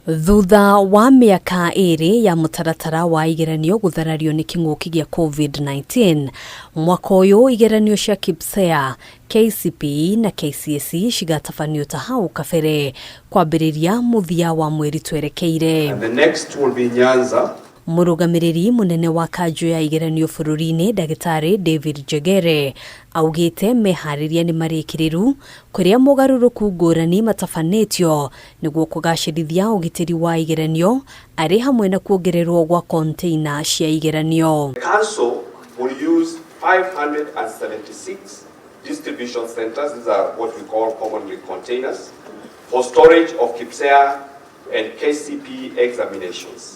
Thutha wa mĩaka 2 ya mũtaratara wa igeranio gũtharario nĩ kĩng'ũki gĩa COVID-19, mwaka ũyũ igeranio cia KPSEA, KCPE na KCSE cigatabanio ta hau kabere kwambĩrĩria mũthia wa mweri twerekeire. And the next will be Nyanza. Mũrũgamĩrĩri mũnene wa kanjũ ya igeranio bũrũri-inĩ Ndagĩtarĩ David Njegere augĩte meharĩria nĩ marĩkĩrĩru kũrĩa mogarũrũku ngũrani matabanĩtio nĩguo kũgacĩrithia ũgitĩri wa igeranio arĩ hamwe na kuongererwo gwa container cia igeranio. The council will use 576 distribution centers, these are what we call commonly containers, for storage of KPSEA and KCPE examinations.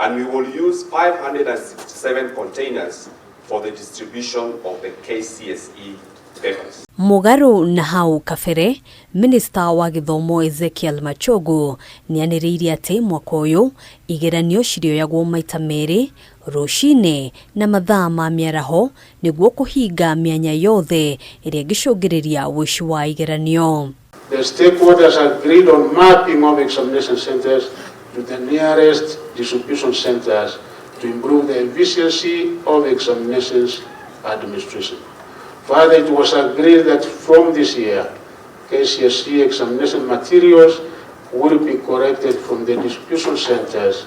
And we will use 567 containers for the distribution of the KCSE papers. Mũgarũ na hau kabere, Minista wa gĩthomo Ezekiel Machogu nĩanĩrĩire atĩ mwaka ũyũ igeranio cirĩoyagwo maita merĩ rũcinĩ na mathaa ma mĩaraho nĩguo kũhinga mĩanya yothe ĩrĩa ĩngĩcũngĩrĩria ũici wa igeranio. The stakeholders agreed on mapping of examination centers to the nearest distribution centers to improve the efficiency of examinations administration. Further, it was agreed that from this year, KCSE examination materials will be collected from the distribution centers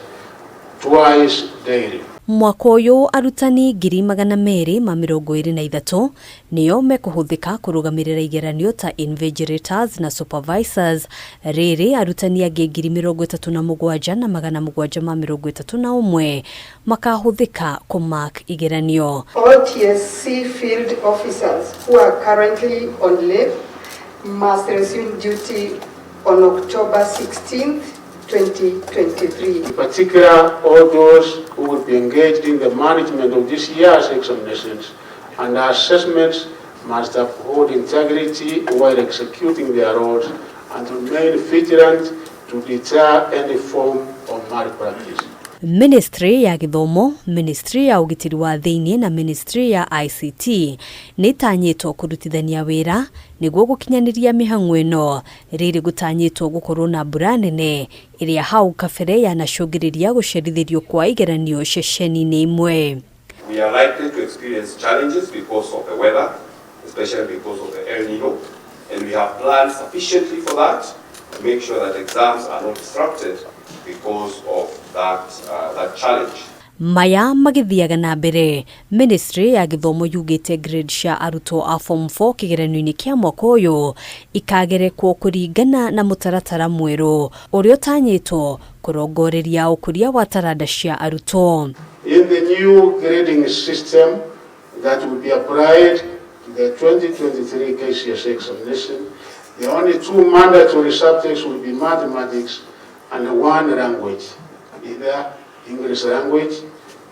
twice daily. Mwaka ũyũ arutani 223,000 nĩo mekũhũthĩka kũrũgamĩrĩra igeranio ta invigilators na supervisors, rĩrĩ arutani angĩ 37,731 makahũthĩka kũmark igeranio. All TSC field officers who are currently on leave must resume duty on October 16th, 2023. In particular, all those who will be engaged in the management of this year's examinations and assessments must uphold integrity while executing their roles and remain vigilant to deter any form of malpractice. Ministry ya Gĩthomo, Ministry ya Ũgitĩri wa Thĩinĩ na Ministry ya ICT nĩ itanyĩtwo kũrutithania wĩra nĩguo gũkinyanĩria mĩhang'o ĩno, rĩrĩ gũtanyĩtwo gũkorwo na mbura nene ĩrĩa hau kabere yanacũngĩrĩria gũcerithĩrio kwa igeranio ceceni-inĩ imwe. We are likely to experience challenges because of the weather, especially because of the El Nino, and we have planned sufficiently for that to make sure that exams are not disrupted because of that challenge. Maya magĩthiaga na mbere, Ministry ya Gĩthomo yugĩte grade cia arutwo a form 4 kĩgeranio-inĩ kĩa mwaka ũyũ ikagerekwo kũringana na mũtaratara mwerũ ũrĩa ũtanyĩtwo kũrongoreria ũkũria wa taranda cia arutwo. In the new grading system that will be applied to the 2023 KCSE examination, the only two mandatory subjects will be mathematics and one language, either English language,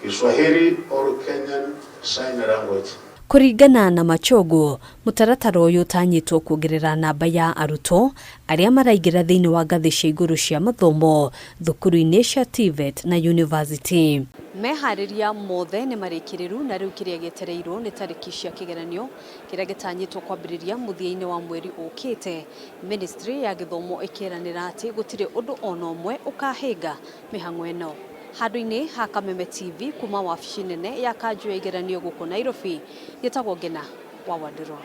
Kiswahili or Kenyan Sign Language. Kũringana na Machogu, mũtaratara ũyũ ũtanyĩtwo kuongerera namba ya arutwo arĩa maraingĩra thĩinĩ wa ngathĩ cia igũrũ cia mathomo thukuru-inĩ cia TVET na university. Meharĩria mothe nĩ marĩkĩrĩru na rĩu kĩrĩa gĩetereirwo nĩ tarĩki cia kĩgeranio kĩrĩa gĩtanyĩtwo kwambĩrĩria mũthia-inĩ wa mweri ũkĩte. Ministry ya Gĩthomo ĩkĩranĩra atĩ gũtirĩ ũndũ ona ũmwe ũkahĩnga mĩhang'o ĩno. Handũ-inĩ ha Kameme TV kuma wabici nene ya kanjũ ya igeranio gũkũ Nairobi, gĩtagwo Ngena wa Wandirũ.